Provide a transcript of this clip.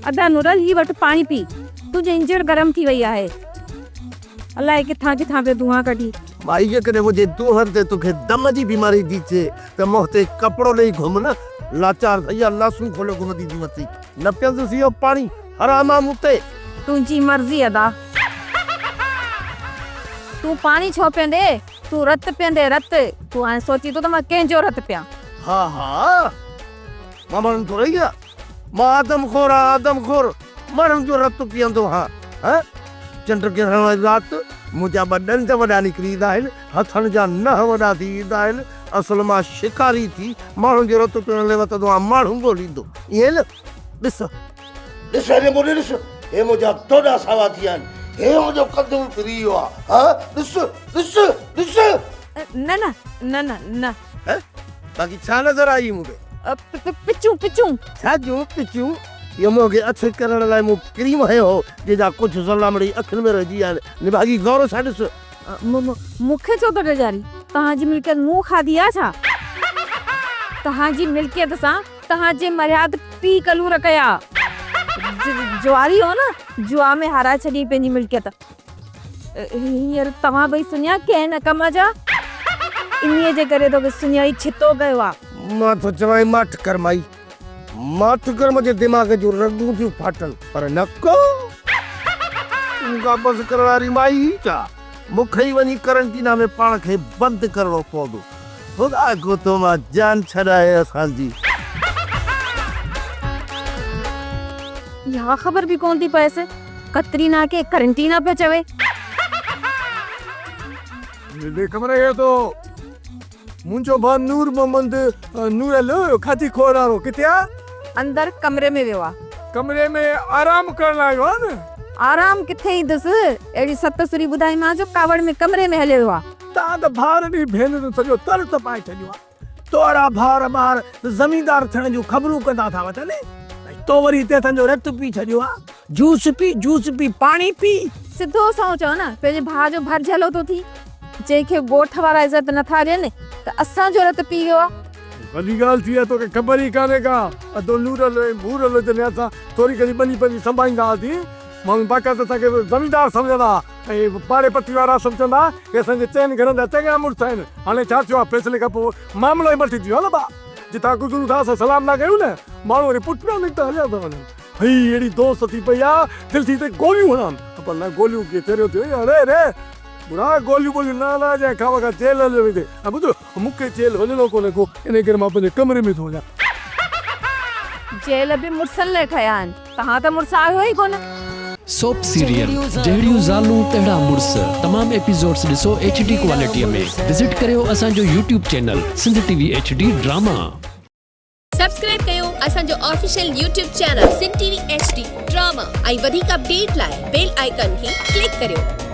ادا نورل هي وٺ پاڻي پي، تنهنجي انجڻ گرم ٿي وئي آهي. الائي ڪٿان ڪٿان پيو دونهان ڪڍي. مائي جيڪڏهن منهنجي دونهن تي توکي دم جي بيماري ٿي ٿئي ته منهن تي ڪپڙو ڏئي گهم نه، لاچار ٿي لاسون کولي گهمندي ٿي وتين. نه پيئندس اهو پاڻي، حرام آ مون تي. تنهنجي مرضي ادا. تون پاڻي ڇو پيئندي، تون رت پيئندي رت. تون هاڻي سوچين ٿو ته مان ڪنهن جو رت پيان. ها ها مان ماڻهن ٿورئي آ. مان آدم خور آهيان آدم خور، ماڻهن جو رت پيئندو آهيان. ها چنڊ گرهڻ واري رات منهنجا ٻه ڏند وڏا نڪري ايندا آهن، هٿن جا ننهن وڏا ٿي ويندا آهن. اصل مان شڪاري ٿي ماڻهن جو رت پيئڻ لاء وتندو آهيان، ماڻهو ڳوليندو. ائين نه؟ ڏس. ڏس هيڏي مون ڏي ڏس، هي منهنجا دوڏا ساوا ٿي ويا آهن، هي منهنجو ڪنڌ به ڦري ويو آهي. ها ڏس ڏس ڏس. نه نه نه نه نه. ها باقي ڇا نظر آئي مون کي؟ پچون پچون. ڇا جون پچون؟ اهو منهن کي اڇ ڪرڻ لاء مون ڪريم هنيو هو، جنهن جا ڪجهه ذرا مڙئي اکين ۾ رهجي ويا آهن. نڀاڳي غور سان ڏس. مون کي ڇو ٿو ڊيڄارين؟ توهان جي ملڪيت مون کاڌي آهي ڇا؟ توهان جي ملڪيت سان توهان جي مرياد پيء ڪلور ڪيا. جواري هو نه، جوا ۾ هارائي ڇڏيائين پنهنجي ملڪيت. هينئر توهان ٻئي سڃا ڪنهن نه ڪم جا. انهيء جي ڪري توکي سڃائي ڇتو ڪيو آ. مان ٿو چوانء ماٺ ڪر مائي، ماٺ ڪر منهنجي دماغ جون رڳون ٿيون ڦاٽن پر نه ڪو. تون ڪا بس ڪرڻ واري مائي ئي ڇا؟ مون کي ئي وڃي ڪرنٽينا ۾ پاڻ کي بند ڪرڻو پوندو. خدا ڪو تو مان جان ڇڏائي اسان جي. اها خبر به ڪونه ٿي پئيس. ڪترينا کي ڪرنٽينا پيو چوي. ڏي خبر اهي تو منهنجو ڀاء نور محمد نورل کاڌي کور وارو ڪٿي آ؟ اندر ڪمري ۾ ويو آ. ڪمري ۾ آرام ڪرڻ لاء ويو آ نه؟ آرام ڪٿي ايندس، اهڙي ست سري ٻڌائيمانس جو ڪاوڙ ۾ ڪمري ۾ هليو ويو آ. تان ته ڀائرن ۽ ڀينرن سڄو تر تپائي ڇڏيو آ. تورا ڀائر ٻاهر زميندار ٿيڻ جون خبرون ڪندا ٿا وتن ۽ تو وري هتي اسان جو رت پي ڇڏيو آ. جوس پي، جوس پي، پاڻي پي. سڌو سنئون چئو نه، پنهنجي ڀاء جو ڀر جهلو ٿو ٿي. جنهن کي ڳوٺ وارا عزت نه ٿا ڏين ته اسان جو رت پي ويو آ. وڏي ڳالهه ٿي آ، توکي خبر ئي ڪانهي ڪا. ادو نورل ۽ ڀورل جڏهن اسان ٿوري گهڻي ٻني پني سنڀائيندا هئاسين، ماڻهو باقاعده اسان کي زميندار سمجهندا ها. ۽ پاڙي پتي وارا سڀ چوندا ها ته اسان جي چئن گهرن جا چڱا مڙس آهن. هاڻي ڇا ٿيو آهي فيصلي کان پوء معاملو ئي مٽجي ويو آهي نه ڀاء. جتان گذرون ٿا اسان سلام نه ڪيون نه ماڻهو وري پٺيان نڪتا هليا ٿا وڃن. هي اهڙي دوست ٿي پئي آهي دل ٿي ته گوليون هڻان پر نه گوليون ڪيئن چريو ٿيو آهين اڙي ري ٻڙا گوليون ٻوليون نه هڻائجانء خامخواه جيل هليو ويندين ۽ ٻڌ مون کي جيل وڃڻو ڪونهي ڪو انهي ڪري مان پنهنجي ڪمري ۾ ٿو وڃان. جيل به مڙسن لاء ٺهيا آهن. توهان ته مڙس آهيو ئي ڪونه. سوپ سيريل جهڙيون زالون تهڙا مڙس تمام ايپيسوڊس ڏسو ايڇ ڊي ڪوالٽي ۾ وزٽ ڪريو اسان جو YouTube channel Sindh T V H D drama. Subscribe ڪيو اسان جو official YouTube channel Sindh T V H D drama ۽ وڌيڪ اپڊيٽ لاء بيل آئيڪان کي ڪلڪ ڪريو.